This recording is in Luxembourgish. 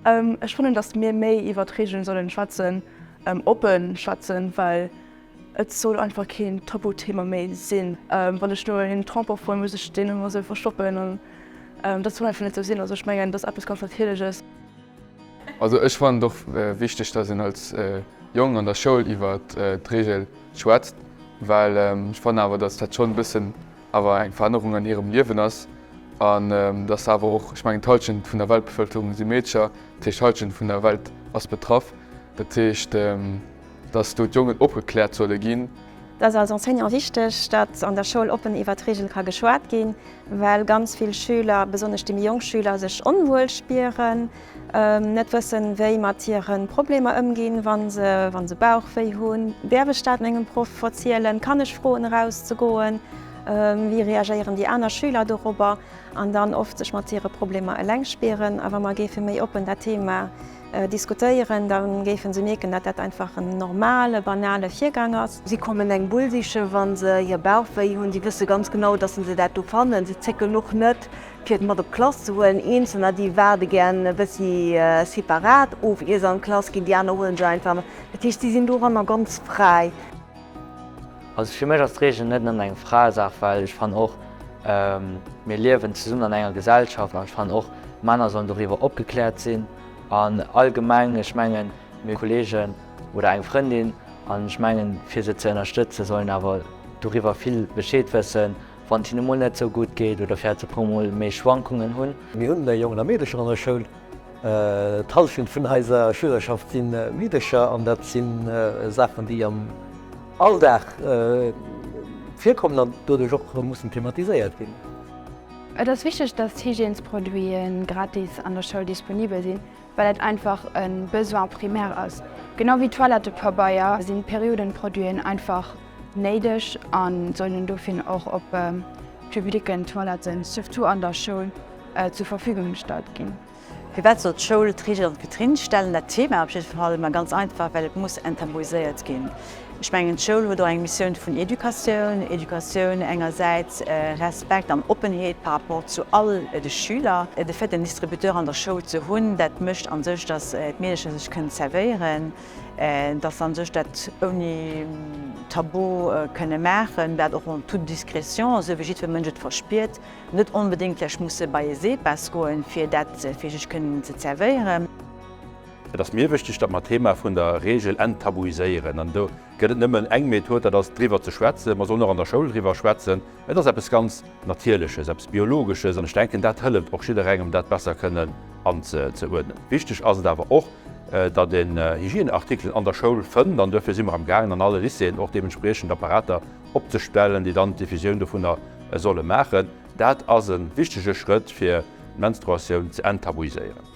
Ech fannen, datt mir méi iwwer d'Reegelen sollen schwätzen, oppen schwätzen, well et soll einfach keen Tabuthema méi sinn. Wann ech no een Tampon froen, muss ech deen ëmmer sou verstoppen an dat soll einfach net sou sinn. Also ech mengen, dat ass eppes ganz Natierleches. Also ech fannen et och wichteg, dass een als Jong an der Schoul iwwer d'Reegel schwätzt, well ech fannen awer, dass dat schonn e bëssen awer eng Verännerung an hirem Liewen ass an dass awer och, ech mengen d'Hallschent vun der Weltbevëlkerung si Meedcher, dat heescht d'Hallschent vun der Welt ass betraff, dat heescht dass do d'Jongen opgekläert solle ginn. Et ass als Enseignant wichteg, datt an der Schoul oppen iwwer d'Reegel ka geschwat ginn, well ganz vill Schüler, besonnesch déi méi jonk Schüler, sech onwuel spieren, net wëssen, wéi mat hire Problemer ëmginn, wa se, wa se Bauchwéi hunn. Däerf ech dat mengem Proff verzielen? Kann ech froen erauszegoen? Wéi reagéieren déi aner Schüler dorobber? An dann oft sech mat hire Problemer eleng spieren. A wa mer géife méi oppen dat Thema Diskutéieren, da géife se mierken, datt dat einfach en normale, banale Virgang ass. Si kommen eng Bull sichen, wa se hir Bauchwéi hunn. Si wësse ganz genau, datt se dat do fannen. Si zécken och net, fir et mat op d'Klass ze huelen. Eenzelner, déi waarde gären e bëssi separat of, ier se an d'Klass ginn. Déi aner huele se einfach mat. Dat heescht, si sinn doranner ganz fräi. Also fir mech ass d'Reegel net nëmmen eng Fraesaach, well ech fannen och, mir liewen zesummen an enger Gesellschaft an ech fannen och, Männer sollen doriwwer opgekläert sinn an allgemeng, ech mengen, mir Kollegen oder eng Frëndin an ech mengen, fir se ze ënnerstëtzen, sollen awer doriwwer vill Bescheed wëssen, wann et hinne mol net esou gutt geet oder vläicht se puer mol méi Schwankungen hunn. Mir hunn Jongen a Meedecher an der Schoul. D'Hallschent vun eiser Schülerschaft si Meedecher an dat si Saachen, déi am Alldag virkommen an doduerch och mussen thematiséiert ginn. Et ass wichteg, dass d'Hygiènesproduite gratis an der Schoul disponibel sinn, well et einfach e Besoin primaire ass. Genau wéi Toilettepabeier sinn d'Periodenproduiten einfach néideg a sollen dofir och op publicken Toiletten, surtout an der Schoul, zur Verfügung gestallt ginn. Firwat soll d'Schoul d'Reegel an d'Vitrinn stellen? Dat Thema op jidde Fall, ma ganz einfach, well et muss enttabuiséiert ginn. Ech mengen, d'Schoul huet och eng Missioun vun Educatioun. Educatioun engersäits, Respekt an Oppenheet par rapport zu all de Schüler. De Fait, en Distributeur an der Schoul ze hunn, dat mécht a sech, datt d'Meedercher sech kënnen zerwéieren, datt se a sech dat ouni Tabu kënne maachen, dat och en toute discrétion, esou wéi jiddwer Mënsch et verspiert. Net onbedéngt vläicht musse bei e Seepass goen, fir dat fir sech kënnen ze zerwéieren. Et ass mir wichteg, datt mer d'Thema vun der Reegel enttabuiséieren. An do gëtt et nëmmen eng Method, dat ass driwwer ze schwätzen. Mer sollen och an der Schoul driwwer schwätzen. Et ass eppes ganz Natierleches, eppes Biologesches. An ech denken, dat hëlleft och jidderengem, dat besser kënnen anzeuerdnen. Wichteg ass et awer och, datt een Hygieneartikelen an der Schoul fënnt. An duerfir si mer amgaangen, an alle Lycéeën och deementspriechend Apparater opzestellen, déi dann d'Diffusioun dovunner solle maachen. Dat ass e wichtege Schrëtt, fir d'Menstruatioun ze enttabuiséieren.